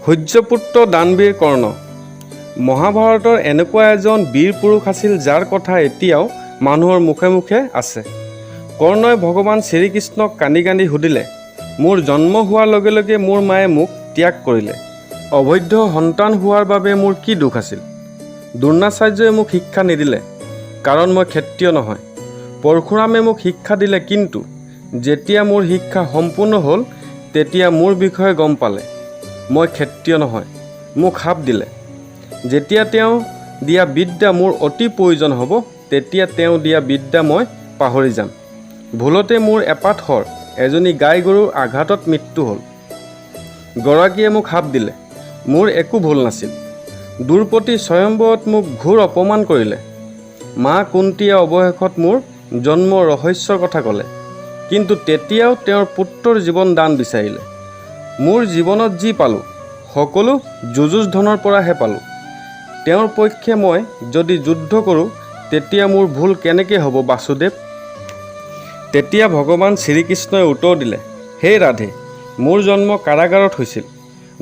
সূৰ্যপুত্ৰ দানবীৰ কৰ্ণ। মহাভাৰতৰ এনেকুৱা এজন বীৰ পুৰুষ আছিল, যাৰ কথা এতিয়াও মানুহৰ মুখে মুখে আছে। কৰ্ণই ভগৱান শ্ৰীকৃষ্ণক কান্দি কান্দি সুধিলে, মোৰ জন্ম হোৱাৰ লগে লগে মোৰ মায়ে মোক ত্যাগ কৰিলে। অবৈধ সন্তান হোৱাৰ বাবে মোৰ কি দোষ আছিল? দ্ৰোণাচাৰ্যই মোক শিক্ষা নিদিলে, কাৰণ মই ক্ষত্ৰিয় নহয়। পৰশুৰামে মোক শিক্ষা দিলে, কিন্তু যেতিয়া মোৰ শিক্ষা সম্পূৰ্ণ হ'ল, তেতিয়া মোৰ বিষয়ে গম পালে মই ক্ষত্ৰিয় নহয়। মোক শাপ দিলে, যেতিয়া তেওঁ দিয়া বিদ্যা মোৰ অতি প্ৰয়োজন হ'ব, তেতিয়া তেওঁ দিয়া বিদ্যা মই পাহৰি যাম। ভুলতে মোৰ এপাত শৰ এজনী গাই গৰুৰ আঘাতত মৃত্যু হ'ল। গৰাকীয়ে মোক শাপ দিলে। মোৰ একো ভুল নাছিল। দ্ৰৌপদী স্বয়ম্বৰত মোক ঘোৰ অপমান কৰিলে। মা কুন্তীয়ে অৱশেষত মোৰ জন্মৰ ৰহস্যৰ কথা ক'লে, কিন্তু তেতিয়াও তেওঁৰ পুত্ৰৰ জীৱন দান বিচাৰিলে। মোৰ জীৱনত যি পালোঁ, সকলো যুযুধনৰ পৰাহে পালোঁ। তেওঁৰ পক্ষে মই যদি যুদ্ধ কৰোঁ, তেতিয়া মোৰ ভুল কেনেকৈ হ'ব, বাসুদেৱ? তেতিয়া ভগৱান শ্ৰীকৃষ্ণই উত্তৰ দিলে, হে ৰাধে, মোৰ জন্ম কাৰাগাৰত হৈছিল।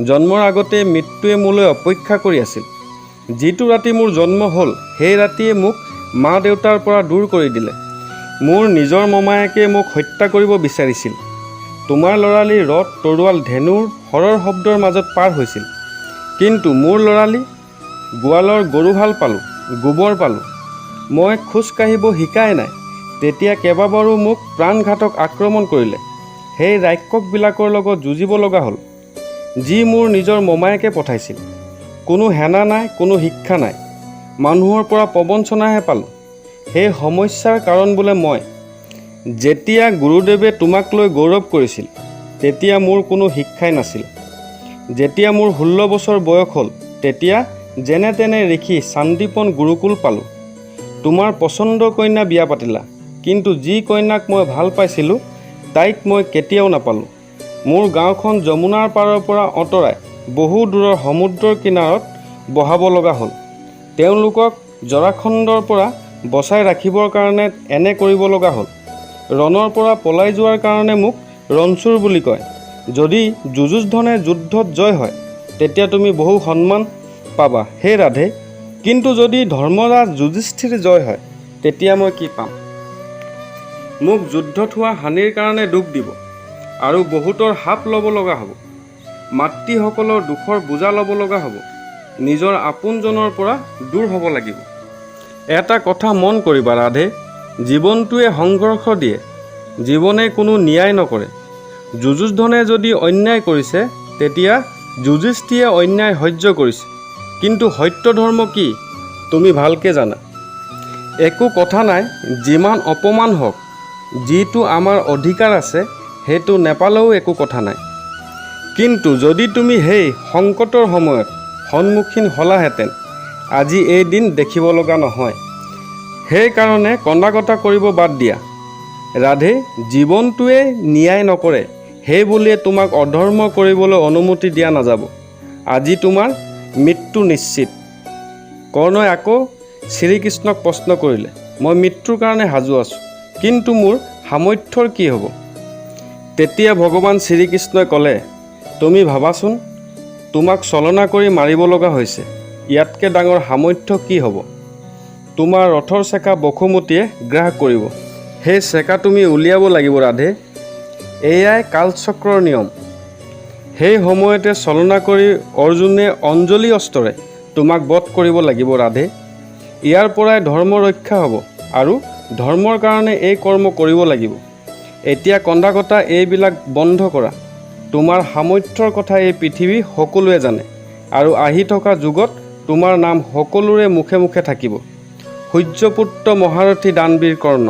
জন্মৰ আগতে মৃত্যুৱে মোলৈ অপেক্ষা কৰি আছিল। যিটো ৰাতি মোৰ জন্ম হ'ল, সেই ৰাতিয়ে মোক মা দেউতাৰ পৰা দূৰ কৰি দিলে। মোৰ নিজৰ মমায়েকে মোক হত্যা কৰিব বিচাৰিছিল। তোমাৰ ল'ৰালি ৰথ, তৰোৱাল, ধেনুৰ শৰৰ শব্দৰ মাজত পাৰ হৈছিল, কিন্তু মোৰ ল'ৰালি গোৱালৰ গৰুহাল পালোঁ, গোবৰ পালোঁ। মই খোজ কাঢ়িব শিকাই নাই, তেতিয়া কেইবাবাৰো মোক প্ৰাণঘাতক আক্ৰমণ কৰিলে। সেই ৰাক্ষসবিলাকৰ লগত যুঁজিব লগা হ'ল, যি মোৰ নিজৰ মমায়েকে পঠাইছিল। কোনো সেনা নাই, কোনো শিক্ষা নাই, মানুহৰ পৰা প্ৰবঞ্চনাহে পালোঁ। সেই সমস্যাৰ কাৰণ বোলে মই। যেতিয়া গুৰুদেৱে তোমাক লৈ গৌৰৱ কৰিছিল, তেতিয়া মোৰ কোনো শিক্ষাই নাছিল। যেতিয়া মোৰ 16 বছৰ বয়স হ'ল, তেতিয়া যেনে তেনে ঋষি সান্দীপন গুৰুকুল পালোঁ। তোমাৰ পচন্দৰ কন্যা বিয়া পাতিলা, কিন্তু যি কন্যাক মই ভাল পাইছিলোঁ, তাইক মই কেতিয়াও নাপালোঁ। মোৰ গাঁওখন যমুনাৰ পাৰৰ পৰা আঁতৰাই বহু দূৰৰ সমুদ্ৰৰ কিনাৰত বহাব লগা হ'ল। তেওঁলোকক জৰাসন্ধৰ পৰা বচাই ৰাখিবৰ কাৰণে এনে কৰিব লগা হ'ল। ৰণৰ পৰা পলাই যোৱাৰ কাৰণে মোক ৰণচোৰ বুলি কয়। যদি যুযুধনে যুদ্ধত জয় হয়, তেতিয়া তুমি বহু সন্মান পাবা, হে ৰাধে। কিন্তু যদি ধৰ্মৰাজ যুধিষ্ঠিৰ জয় হয়, তেতিয়া মই কি পাম? মোক যুদ্ধত হোৱা হানিৰ কাৰণে দুখ দিব আৰু বহুতৰ শাপ ল'ব লগা হ'ব। মাতৃসকলৰ দুখৰ বোজা ল'ব লগা হ'ব। নিজৰ আপোনজনৰ পৰা দূৰ হ'ব লাগিব। এটা কথা মন কৰিবা ৰাধে, জীৱনটোৱে সংঘৰ্ষ দিয়ে। জীৱনে কোনো ন্যায় নকৰে। যুযুধনে যদি অন্যায় কৰিছে, তেতিয়া যুধিষ্ঠিৰে অন্যায় সহ্য কৰিছে। কিন্তু সত্য ধৰ্ম কি, তুমি ভালকৈ জানা। একো কথা নাই, যিমান অপমান হওক, যিটো আমাৰ অধিকাৰ আছে, সেইটো নেপালেও একো কথা নাই। কিন্তু যদি তুমি সেই সংকটৰ সময়ত সন্মুখীন হ'লাহেঁতেন, আজি এই দিন দেখিব লগা নহয়। সেইকাৰণে কন্দা কটা কৰিব বাদ দিয়া, ৰাধে। জীৱনটোৱে ন্যায় নকৰে, সেই বুলিয়ে তোমাক অধৰ্ম কৰিবলৈ অনুমতি দিয়া নাযাব। আজি তোমাৰ মৃত্যু নিশ্চিত। কৰ্ণই আকৌ শ্ৰীকৃষ্ণক প্ৰশ্ন কৰিলে, মই মৃত্যুৰ কাৰণে সাজু আছোঁ, কিন্তু মোৰ সামৰ্থ্যৰ কি হ'ব? তেতিয়া ভগৱান শ্ৰীকৃষ্ণই ক'লে, তুমি ভাবাচোন, তোমাক ছলনা কৰি মাৰিব লগা হৈছে। ইয়াতকৈ ডাঙৰ সামৰ্থ্য কি হ'ব? তোমাৰ ৰথৰ চেকা বসুমতীয়ে গ্ৰাস কৰিব। সেই চেকা তুমি উলিয়াব লাগিব, ৰাধে। এয়াই কালচক্ৰৰ নিয়ম। সেই সময়তে ছলনা কৰি অৰ্জুনে অঞ্জলি অস্ত্ৰৰে তোমাক বধ কৰিব লাগিব, ৰাধে। ইয়াৰ পৰাই ধৰ্ম ৰক্ষা হ'ব আৰু ধৰ্মৰ কাৰণে এই কৰ্ম কৰিব লাগিব। এতিয়া কন্দা কটা এইবিলাক বন্ধ কৰা। তোমাৰ সামৰ্থ্যৰ কথা এই পৃথিৱী সকলোৱে জানে আৰু আহি থকা যুগত তোমাৰ নাম সকলোৰে মুখে মুখে থাকিব। সূৰ্যপুত্ৰ মহাৰথী দানবীৰ কৰ্ণ।